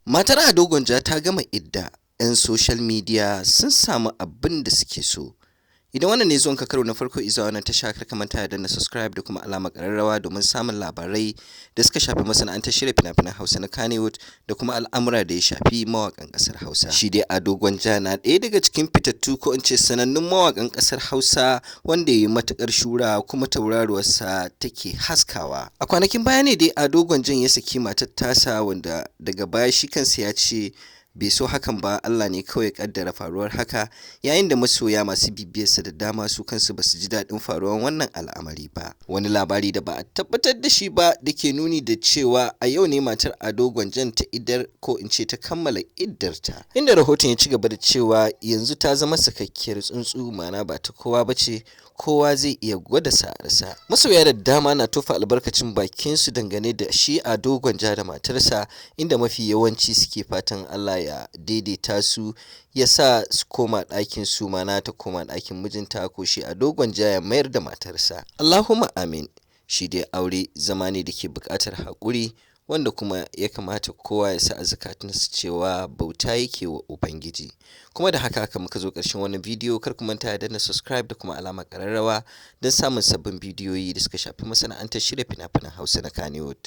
Matar Ado Gwanja ta gama idda, 'yan social media sun samu abin da suke so. Idan wannan ne zuwanka karo na farko izuwa wannan tasha, kar ka manta da danna subscribe da kuma alamar ƙararrawa domin samun labarai da suka shafi masana'antar shirya fina-finan Hausa na Kannywood da kuma al'amura da ya shafi mawaƙan ƙasar Hausa. Shi dai Ado Gwanja na ɗaya daga cikin fitattu, ko in ce sanannun mawaƙan ƙasar Hausa, wanda ya yi matuƙar shura kuma tauraruwarsa take haskawa. A kwanakin baya ne dai Ado Gwanjan ya saki matar tasa, wanda daga baya shi kansa ya ce bai so hakan ba, Allah ne kawai ya kaddara faruwar haka, yayin da masoya masu bibiyarsa da dama su kansu ba su ji daɗin faruwar wannan al'amari ba. Wani labari da ba a tabbatar da shi ba da ke nuni da cewa a yau ne matar Ado Gwanjan ta idar, ko in ce ta kammala iddarta, inda rahoton ya ci gaba da cewa yanzu ta zama sakakkiyar tsuntsu, ma'ana ba ta kowa ba ce, kowa zai iya gwada sa'arsa. Masoya da dama na tofa albarkacin bakinsu dangane da shi Ado Gwanja da matarsa, inda mafi yawanci suke fatan Allah ya daidaita su, ya sa su koma ɗakin su, ma'ana ta koma ɗakin mijinta, ko shi Ado Gwanja ya mayar da matarsa. Allahumma amin. Shi dai aure zama ne da ke buƙatar haƙuri, wanda kuma ya kamata kowa ya sa a zukatansa cewa bauta yake wa Ubangiji. Kuma da haka haka muka zo ƙarshen wannan bidiyo. Kar ku manta da danna subscribe da kuma alamar ƙararrawa don samun sabbin bidiyoyi da suka shafi masana'antar shirya fina-finan Hausa na Kannywood.